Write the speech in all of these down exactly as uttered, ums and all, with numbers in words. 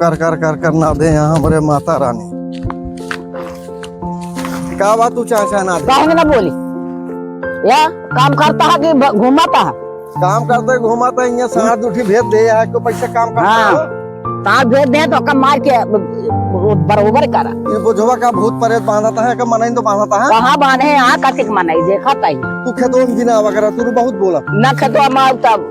कर, कर, कर, कर ना दे यहाँ हमरे माता रानी। का बात तू चाचा ना दे? काहे ना बोली? या काम करता है कि ब-, घूमता है? काम करते घूमता है, यहाँ साथ उठी भेज दे, यहाँ को पैसा काम करता हाँ। हो। तार भेज दे तो ओका मार के ब-, ब-, बरोबर करा। ये बोझवा का भूत प्रेत बांधता है, का मनई तो बांधता है? कहाँ बांधे हैं? यहाँ कतिक मनई देखत है। तू खेतों में बिना आवा करा, तू बहुत बोला। ना खेतों में आऊ तब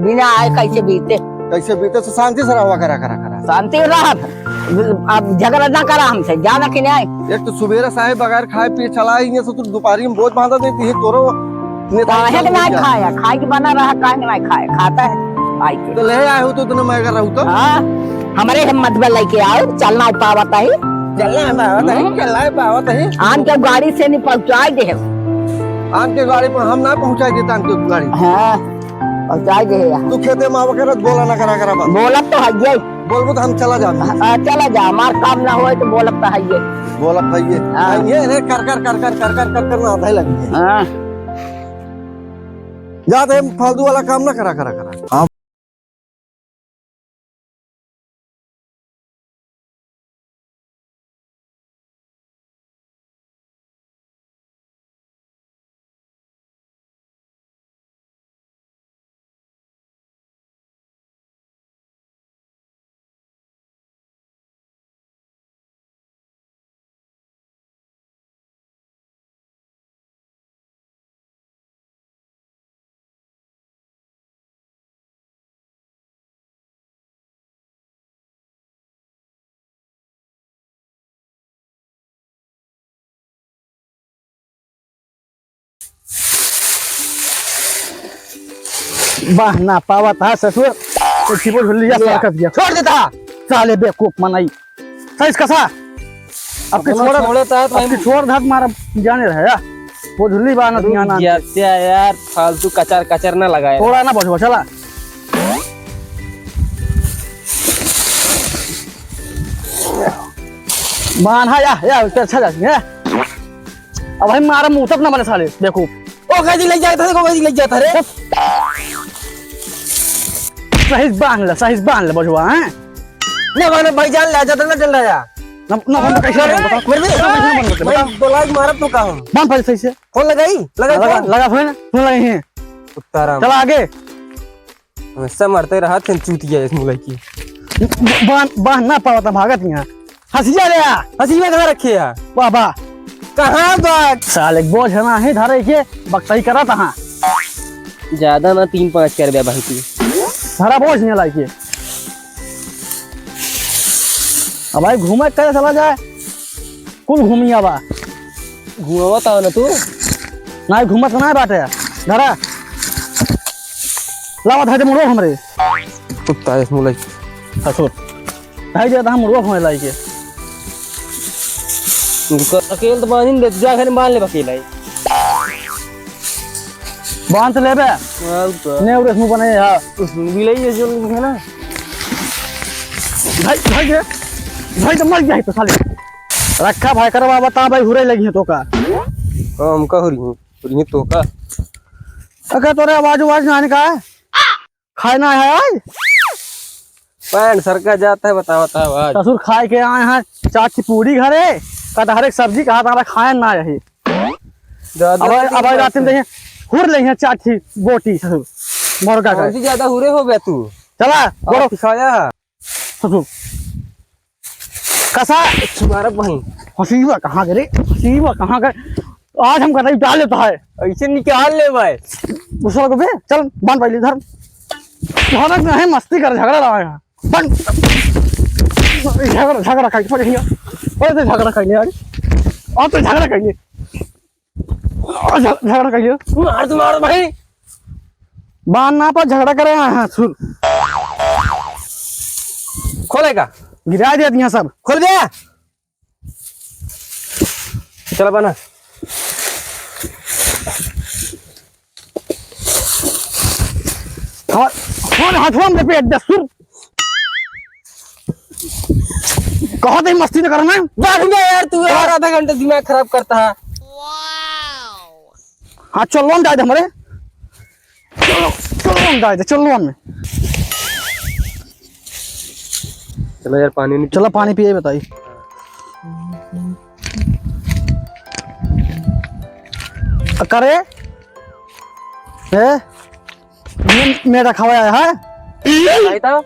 बिना आए कैसे बीते? कैसे बीते? तो शांति से रहुआ करा, करा, करा। शांति रह, अब झगड़ा ना करा हमसे, जाना कि नहीं? एक तो सुबेरे साहेब बगैर खाए पिए चला आई, ये से तू दोपहरी में बोझ बांधा देती है, तोरो नेता काहे के नहीं खाया? खाए के बना रहा, काहे के नहीं खाया? खाता है, आई के। तो ले आए हो तो इतना महंगा रहू तो? हाँ, हमरे हिम्मत में लेके आओ, चलना पावत है। चलना पावत है, हम्म। चलना पावत है। आन के गाड़ी से नहीं पहुँचाई दे। आन के गाड़ी पर हम ना पहुँचाई देता आन के गाड़ी। हाँ, पहुँचाई दे यार। तू खेते में आवा करत बोला ना करा करा बस। बोलत तो है ये। बोलबो तो हम चला जाब। हाँ, चला जा, हमार काम ना होए तो बोलत तो है ये। बोलत है ये। हाँ। ये रे कर कर कर कर कर कर कर कर ना आधा ही लग गया। हाँ। जा तो हम फालतू वाला काम ना करा करा करा। हाँ। बाह ना पावत हा ससुर, तो छिपो झुल्लिया ल्या। सरकत गया। छोड़ देता। साले बेवकूफ मनई। सही कसा? अब के अपना छोड़, छोड़े तो है अब के भाई। छोड़ धात मारा जाने रहे यार। वो झुल्ली बाना रुक दुनिया ना। जा, क्या यार, फालतू कचर कचर ना लगाए। थोड़ा ना बचवा, चला। बांधा या, या, उससे अच्छा जाती है। अब भाई मारा मुंह तक ना बने साले, देखो। ओ, गाड़ी लग जाता है, देखो, गाड़ी लग जाता है रे। सही से बांध ले, सही से बांध ले, बचवा, हैं? ना, माने भाई जान ले, ज्यादा ना चल रहा है। ना, ना, हम तो कैसे अरे, बता? मेरे भी ना, कैसे बंद करते? मैं बता। बोला कि मारा तो कहा। बांध पहले सही से। फोन लगाई? लगाई लगा, फोन? लगा फोन, फोन लगाई है। कुत्ता राम। चला आगे। हमेशा मरते रहा थे चूतिया इस मुलाई की। ब-, बांध, बांध ना पावत, भागत यहाँ। हंसिया ले आ। हंसिया कहाँ रखे है? वाह, वाह। कहाँ बा? साले बोझ है ना, ही धरे के बकताई करत हाँ। ज्यादा ना, तीन पाँच कर बे भाई की। धरा बोझ नहीं लाई के। अब भाई घूमे करे चला जाए। कुल घूमी आवा। घुमावत आवा ना तू। नाहीं घूमत नाहीं बाटे। धरा। लावा धर दे मुड़ो हमरे। कुत्ता है मुलाई। ससुर। धर दे हम मुड़ो हमें लाई के। उनका अकेल तो बांध दे, जा घर में बांध ले अकेला ही। बांध लेबे। हाँ, तो। ने उरे मुंह बने हा। बिलाई है जो है ना। भाई, भाई रे। भाई तो मर गया है तो साले। रखा भाई करवा बता भाई हुरे लगी है तो का। हाँ, हमका हो रही है। हो रही है तो का। अगर तोरे आवाज आवाज ना आने का है? खाए ना है आज? पैंट सरका जाता है, बता, बता, आज। ससुर खाए के आए हैं, चार ठे पूरी घरे, कटहरे के सब्जी कहा था, खाए ना यही। ज्यादा अब, नहीं अब रात में खाते। देखें, हुर ले हैं चार ठे बोटी, ससुर, मुर्गा का। कौन सी ज्यादा हुरे हो बे तू? चला, अब बोलो। सिखाया है। ससुर। कसा? तुम्हारा बहन। हसीबा कहाँ गए रे? हसीबा कहाँ गए? आज हम कटाई डाल लेता है। ऐसे निकाल ले भाई। दूसरा को बे, चल, बांध पहले इधर। झगड़ा नहीं, मस्ती कर, झगड़ा रहा है। बंद। झगड़ा, झगड़ा कर, पड़ गया। अरे तो झगड़ा कर ले यार। और तो झगड़ा कर ले। और झ-, झगड़ा कर ले। मार तो मार भाई। बांध ना पर झगड़ा करे, हाँ, हाँ, सुन। खोलेगा? गिरा दिया, दिया सब। खोल दे। चला बना। और फोन हाथवा में पे दस्तूर। कहा थे मस्ती न करना। बैठ गया यार तू यार, आधा घंटा दिमाग खराब करता है। हाँ, चल लोन डाल दे हमारे। चलो, चलो लोन डाल दे, चल लोन में। चला यार, पानी नहीं चला, पी। पानी पिए बताई। करे, ए, ये मेरा खावा आया है? भाई तो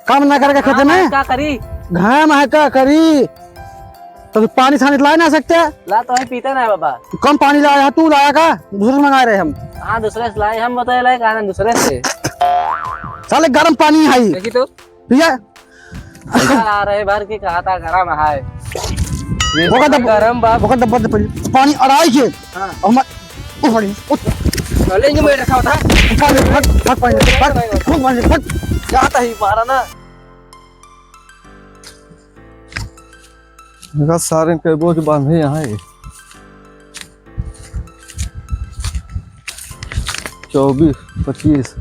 काम ना करके खेते काम है, में? का करी? घाम है, का करी? तो तू पानी छानी ला ना सकते? ला तो है, पीता ना है बाबा। कम पानी लाया है, तू लाया का? दूसरे से मंगा रहे हम। हाँ, दूसरे से लाए हम, बताए लाए, कहा ना दूसरे से। साले गरम पानी है। देखी तो। ठीक है? आ रहे भर के कहा था गरम है। ये ओकर डब्बा, गरम बाप। ओकर डब्बा दे पड़ी। पानी अढ़ाई के। हाँ। और मत, उठ पड़ी, उठ। चले, ये मेरे रखा होता है। उठ पड़ी, फट, फट पड़ी, फट, फट पड़ी, फट। जाता ही मारा ना। देखा सारे के बोझ बांधे यहाँ है। चौबीस, पच्चीस,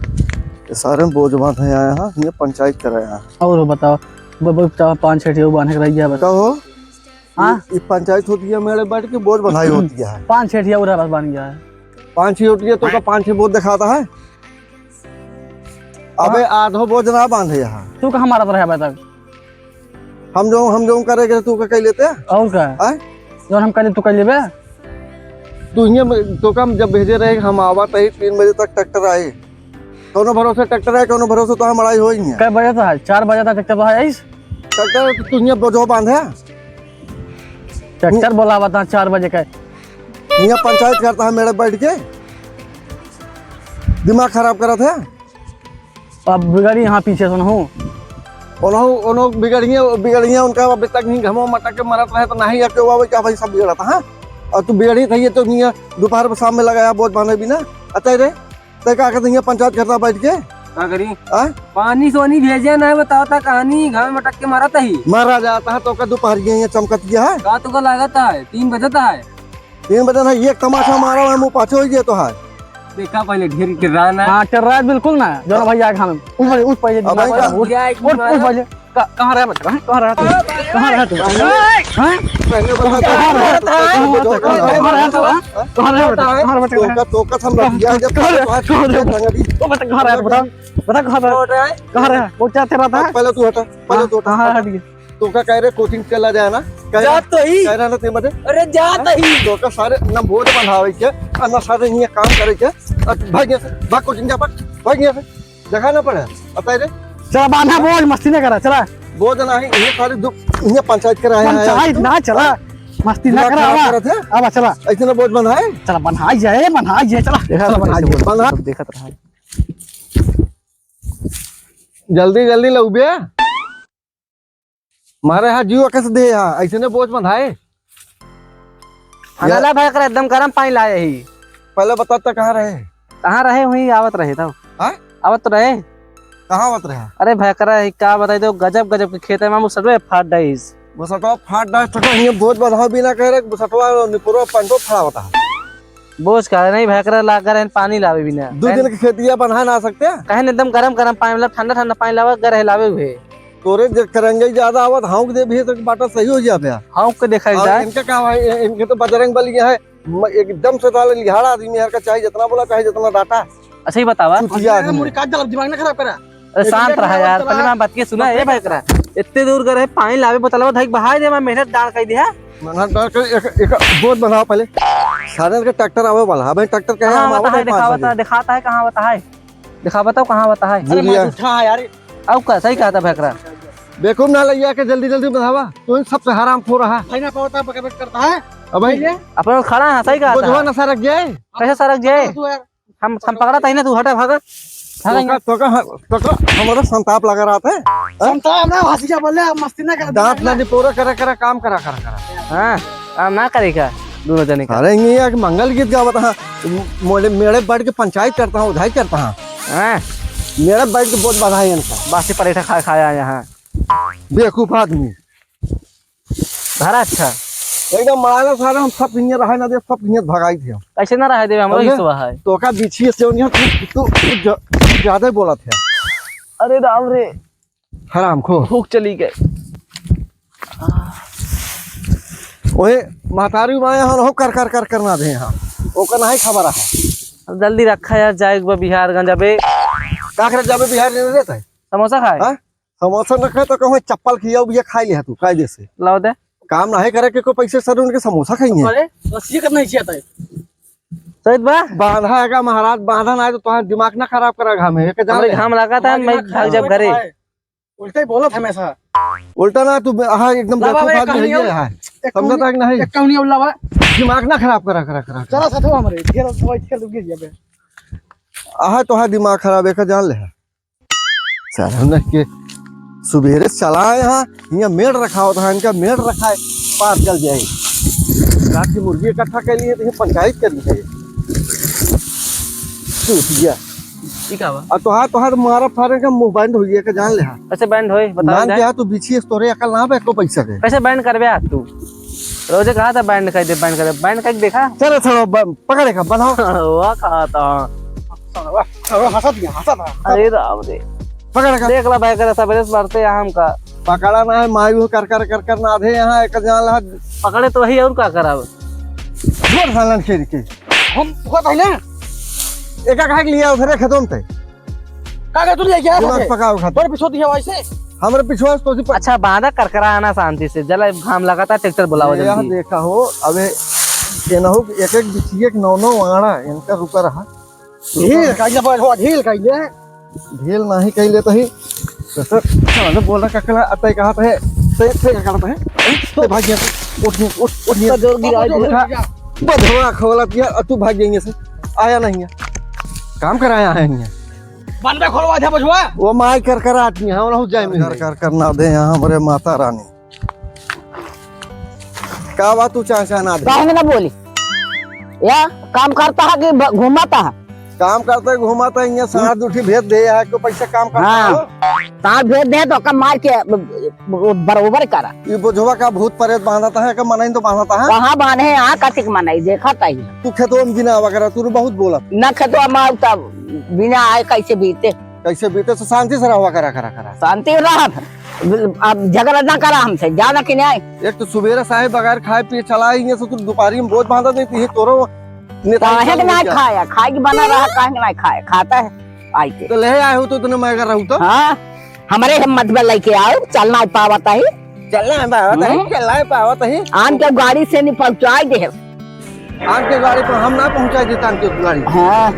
ये सारे बोझ बांधे आए हैं, ये पंचायत कराया है। और बताओ, ब-, ब-, बताओ, पाँच छः ठियो बांधे के रह गया बस। कहो, हाँ? ये, ये पंचायत होती है, मेरे बैठ के बोझ बंधाई होती है। पाँच छः ठियो उधर बस बन गया है। पाँच छः होती है, तो का पाँच छः बोझ दिखाता है? अबे, हाँ। आधो बोझ ना बांधे यहाँ। तू कहाँ मारत रहे अबे तक? हम जो, हम जो करे के तू का कह लेते? और का? हैं? जौन हम कह ले, तू कह लेबे? तू हियां में, तो का हम जब भेजे रहे, हम आवत ही तीन बजे तक ट्रैक्टर आए। कौनो भरोसे ट्रैक्टर आए, कौनो भरोसे तो हम लड़ाई हो ही नहीं है। कै बजे तक है? चार बजे तक ट्रैक्टर तो है आइस? ट्रैक्टर तो तू हियां बोझो बांधे। ट्रैक्टर बोलावत है चार बजे का। हियां पंचायत करता है मेरे बैठ के। दिमाग खराब करत है। अब बिगड़ी यहाँ पीछे सुनहु। ओनहु, ओनहु बिगड़िए, बिगड़िए उनका अभी तक नहीं घमो मटक के मरत रहे तो नहीं अकेवा वही का भाई सब बिगड़त, हाँ? और तू बिगड़ी था ये तो नहीं है, दोपहर में शाम में लगाया बोझ बांधे बिना। अतः रे, ते का कहते हैं पंचायत करता बैठ के? का करी? हाँ? पानी सोनी भेजे ना बताओ ता कहानी, घाम मटक के मरत ही। मारा जाता है तो का दोपहर ये चमकत गया है? का तो का लागत है? तीन बजत है। तीन बजे ना एक तमाचा मारा है, मुँह पाछे हो गया तो है। देखा पहले ढेर टिर्रान है। हाँ, टिर्रान बिल्कुल ना। जो ना भैया के हम उठ पहले, उठ पहले अब दिमाग भाई खराब, उठ, क्या एक उठ, उठ मारा? पहले। का-, कहाँ रहा बच्चा? हाँ, कहाँ रहा तू? कहाँ रहा तू? हाँ? पहले बोला था। कहाँ रहा तू? कहाँ रहा तू? कहाँ रहा तू? हाँ? कहाँ रहा बच्चा? कहाँ रहा बच्चा? तोका, तोका हम रख दिया जब कहाँ रहा? तोका कहाँ रहा? तोका वो बता, कहाँ रहा? बता, कहाँ रहा? कहाँ रहा? वो क्या तेरा था? पहले तू हटा, पहले तू हटा। हाँ, हाँ, हट गया। तोका कह रहे कोचिंग चला जाए ना, कह रहा, जात तो ही। कह रहा ना ते मते। अरे जात ही। तोका सारे न बोझ बंधावे के, और न सारे हियां काम करे के। और भाग यहाँ से, भाग कोचिंग जा, भाग, भाग यहाँ से। देखा ना पड़े, अब कह रहे। चला बांधा बोझ, मस्ती ना करा, चला। बोझ ना ही, ये सारे दुख, ये पंचायत कराया है। पंचायत ना, चला। मस्ती ना दिमाग करा, खराब आवा। करत है। आवा, चला। ऐसे ना बोझ बंधाए। चला बंधाई जाए, बंधाई जाए, चला। देखा चला, बंधाई जाए। बंधा। सब देखत रहा। जल्दी, जल्दी लउबे। मारे हाथ जीव कस दे हा, ऐसे ने बोझ बंधाए। हनाला यार। भयकरा एकदम गरम पानी लाए ही। पहले बता त कहाँ रहे? कहाँ रहे हुई आवत रहे तब। हाँ? आवत तो रहे। कहाँ आवत रहे? अरे भयकरा ही का बताई तो गजब गजब के खेत है मामू सटवे फाट डाइस। बसटवा फाट डाइस तो कहीं बोझ बंधाओ बिना कह रहे, बसटवा निपुरवा पंडो फड़ा होता है। बोझ का नहीं भयकरा ला गरहन पानी लावे बिना। दो दिन के खेतिया बना ना सकते? कहे न एकदम गरम गरम पानी मतलब ठंडा ठंडा पानी लावे गरह लावे हुए। तोरे जे करंगई ज्यादा आवत हौंक दे भी तो बाटा सही हो जाबे। हौंक के देखा और जाए। इनका का भाई, इ-, इनके तो बजरंग बली है, म-, एकदम से साले लिहाड़ा आदमी हर का चाहे जितना बोला चाहे जितना डाटा। अच्छा ही बतावा। चुतिया अरे आदमी। मुड़ी काट डालब, दिमाग ना खराब करा। अरे एक शांत मिनट रहा में यार, चला। पहले मैं बात के सुना, ए भाई करा। इतने दूर गए रहे, पानी लावे बोतलवा धइक बहाई दे, मैं मेहनत डाल कह दिया। मेहनत डाल के एक, एक बोझ बनाओ पहले। सारे के ट्रैक्टर आवे वाला, अबे ट्रैक्टर कहे कहाँ हम आवत बताए, है पाँच दिखावत बजे। है, दिखाता है, कहाँ बताए? दिखा बताओ, कहाँ बताए? अरे बुढ़िया। मैं उठा है यार। अब का, सही कहा था भैकरा। बेवकूफ ना लइया के जल्दी जल्दी बनावा, तू इन सबसे हराम खो रहा। भाई ना पावता बकबक करता है। अब भाई भैया। अपन खड़ा है, सही कहा था। बोझवा ना सरक जाए। कैसे सरक जाए? तू यार। हम, हम पकड़ा तही ना, तू हटा, भागा। भागा तोका, यहाँ। तोका, तोका हमारा संताप लगा रहा था, हैं? संताप ना, हंसी क्या बोले, मस्ती ना कर, दांत ना निपोरा, करा, करा, काम करा, करा, करा। हाँ, काम ना करेगा दोनों जने का। अरे, ये एक मंगल गीत गावत हाँ, मोड़े, मेड़े बैठ के पंचायत करता हूँ, उधाई करता हूँ। हाँ। मेड़े बैठ के बोझ बंधाई इनका। बासी पराठा खा, खाया यहाँ। बेवकूफ आदमी। धरा अच्छा। एकदम मारा सारे हम सब हियां रहे ना दे, सब हियां भगाई थे। कैसे ना रहे दे, हमरो समझे? हिस्सा है। तो का बिछिए से उन्हें तू, तू, तू ज-, ज्यादा ही बोलत है। अरे राम रे। हराम खो। भूख चली गई। ओए, महतारी माया हन हो कर, कर, कर, कर ना दे यहाँ। ओकर नहीं खबर है। अब जल्दी रखा यार, जाए एक बार बिहारगंज अबे। का करे जाबे बिहार नहीं रहता है? समोसा खाए? हाँ? समोसा न खाए तो कहूँ चप्पल खियाओ भैया, खाई लिहा तू कायदे से। लाओ दे। काम नहीं करे के को पैसे सर उनके समोसा खाइए। अरे, रसिया करना ही चाहिए था। सही बा। बांधा है का महाराज, बांधा ना है तो तुम्हारा दिमाग ना खराब करा घाम है, एक जान हमरे ले। घाम लगा था, हमारे मैं दिमाग भाग खराब जब होता घरे। है। उल्टा ही बोलत हमेशा। उल्टा ना, तू, हाँ, एकदम ना बाबा, बेवकूफ एक आदमी कहानी है और, ये, हाँ। एक समझता कहानी, है कि नहीं? एक कहानी और लावा। दिमाग ना खराब करा, करा, करा, करा। चला साथ हमरे, ढेर भाई, ढेर गिर जाबे। आहा, तो है दिमाग खराब है, का जान ले है। साला न के सुबेरे चला आए हाँ, यहाँ मेड़ रखा होता है, इनका मेड़ रखा है, पार चल जाए। रात की मुर्गी इकट्ठा कर लिए, तो ये पंचायत कर ली है। चूतिया। ई का बा? आ तोहार, तोहार मारा फारे का मुंह बंद हो गया, का जान ले हा। कैसे बंद होई? बताओ नाम जाए। क्या तू बिछी है, तोरे अकल ना बे, को पैसा के। कैसे बंद करबे आ तू? रोजे कहा था बंद कर दे, बंद कर दे, बंद करके देखा। चलो, चलो, ब-, पकड़े का, बनाओ। वाह, कहा था। वाह, वाह, हंसा दिया, हंसा था। अरे राम रे। पकड़ का। देख ला भाई, करे सबेरे से मारते हैं हमका। पकड़ा ना है, माई वो कर कर कर कर ना आधे यहाँ, एक जान ला। पकड़े तो वही और का करब? जोर सालन खेल के। हम हुआ पहले। एका काहे के लिया उधरे खेतों में ते? का का तू ले गया दिमाग है? पकाओ खातिर। बड़े पिछोती है वैसे। हमरे पिछुआ से तो सी प- अच्छा, बांधा करकरा आना शांति से। जला घाम लगाता, ट्रैक्टर बुलाओ ये यहाँ जल्दी। देखा हो, अबे ये ना हो कि एक एक बिछिए के नौ नौ आड़ा, इनका रुका रहा। ढील कइले बैठो, ढील कइले। ढील नाही कइले तो ही। तो सर, चलो बोल रहा ककला, अतः कहा तो है। ते, ते का करता है? ते भाग गया। उठ, उठ, उठ, उठ। तो जोर गिरा दे। बधवा खोलत गया, और तू भाग गई से। आया नहीं है। काम कराया है नहीं है। बंदा खोलवा दे बझवा। वो माई कर कर आती है, हम रहू जाए में। कर कर कर ना दे यहाँ हमारे माता रानी। का बात तू चाचा ना दे? काहे में ना बोली? या काम करता है कि ब-, घूमता है? काम करता है, घूमता है, यहाँ साथ उठी भेज दे, यहाँ को पैसा काम करता हाँ। हो। साथ भेज दे तो ओका मार के ब-, ब-, बरोबर करा। ये बोझवा का भूत प्रेत बांधता है, का मनई तो बांधता है? कहाँ बांधे हैं? यहाँ कतिक मनई देखा तही। तू खेतवा में बिना वगैरह, तू बहुत बोलत। ना खेतवा में आऊ तब बिना आए कैसे बीते? कैसे बीते? तो शांति से रहवा करा, करा, करा। शांति रह, अब झगड़ा ना करा हमसे, जाना कि नहीं? एक तो सुबेरे साहेब बगैर खाए पिए चला आई, ये से तू दोपहरी में बोझ बांधा देती है, तोरो नेता काहे के नहीं खाया? खाए के बना रहा, काहे के नहीं खाया? खाता है आई के। तो ले आए हो तो तूने मैं कर रहू तो? हाँ, हमरे हिम्मत में लेके आओ, चलना है पावत है। चलना है पावत है, हम्म। चलना है पावत है। आन के गाड़ी से नहीं पहुँचाई दे। आन के गाड़ी पर हम ना पहुँचाई देता, आन के गाड़ी। हाँ,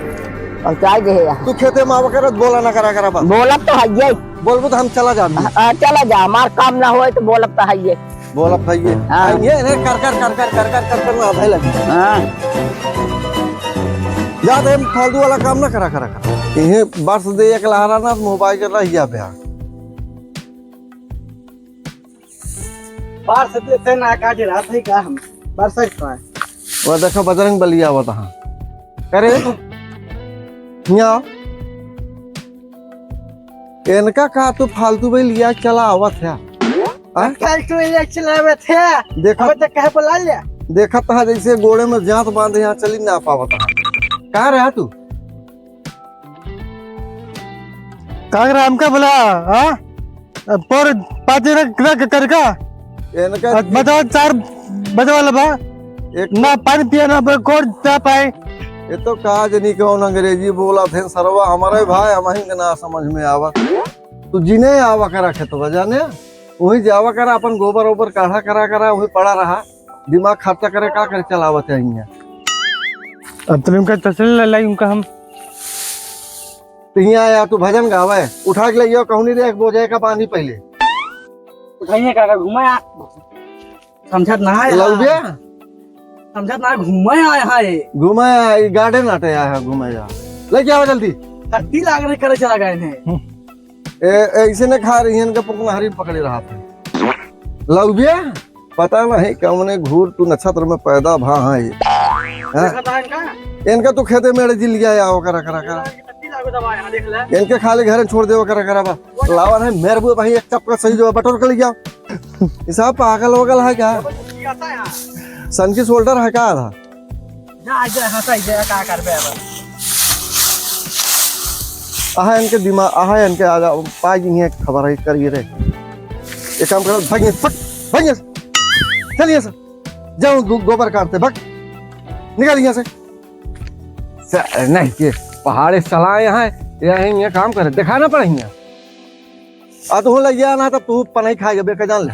पहुँचाई दे यार। तू खेते में आवा करत, बोला ना करा, करा बा। बोलब तो है ये। बोलबू तो हम चला जाब। हाँ, चला जा, हमार काम ना होए तो बोलब तो है ये। बोलब है ये। हाँ। आ, ये रे कर, कर, कर, कर ना आधे लगे। हाँ। याद है, फालतू वाला काम ना करा, करा, करा। इहे बस दे एक लहरा ना, मोबाइल के रह गया बे। बार से देते ना काटे रहत है का हम? बार से का? वो देखो बजरंग बली आवत हा। करे, हियाँ। इनका का तू फालतू में लिया चला आवत है? हाँ? फालतू में लिया चला आवत है। देखा अबे तो कहे बुला लिया? देखत हा जैसे गोड़े में जात बांधे यहाँ चली ना पावत हा। कहाँ रहा तू? का करे हमका बोला, हाँ? अब पर पाँच जने कितना क-, कर का? इनका अब बताओ, चार बजे वाला बा। एक ना पानी पिया, ना ब-, कोर जा पाए। ये तो का जनी कौन अंग्रेजी बोला थे सरवा, हमारे भाई, हम ही के ना समझ में आवा। तू जिने आवा करा खेतवा, जाने? वही जावा करा, अपन गोबर ओबर काढ़ा करा करा, वही पड़ा रहा। दिमाग खर्चा करे, का करे, चलावत है हियाँ। अब तो उनका तसल्ली लाई, उनका हम तो हियाँ आया, तू भजन गावे, उठा के ले जाओ, कहूँ नहीं दे, एक बोझे का बांधी पहले। उठाइए काका, घुमाया। समझत ना है लौबिया? समझत ना, घूमे आया है। घूमे आया, ये garden आटे आया है, घूमे आया। लेके आओ जल्दी। कत्ती लाग रही करे चला गए हैं। ए, ऐसे न खा रही है, इनका पुकनहरी पकड़े रहा था। लौबिया? पता नहीं कौने घूर तू नक्षत्र में पैदा भा है ये। हाँ? देखा था इनका? इनका तू खेते में जिल गया या करा, करा, करा। इनके खाली घर में छोड़ देवा करा, करा बा। लावा नहीं, मेरे बुआ भाई एक चप्पल सही जो बटोर के ले जाओ। ये सब पागल वगल है क्या? सन की शोल्डर है का आधा? जा, जा, हंसा, जा, का करबे अब? आहा इनके दिमाग, आहा इनके आगा, पाई नहीं है खबर है, करिए रे। एक काम करो, भागिए, फट, भागिए। चलिए सर, जाओ गो-, गोबर काटते, भाग। निकल यहाँ से। स-, नहीं, ये पहाड़े चला यहाँ है, यहाँ, यहाँ काम करे, दिखाना पड़ेगा। आ तू लइया ना, तब तू पनई खाए जबे के, जान ले।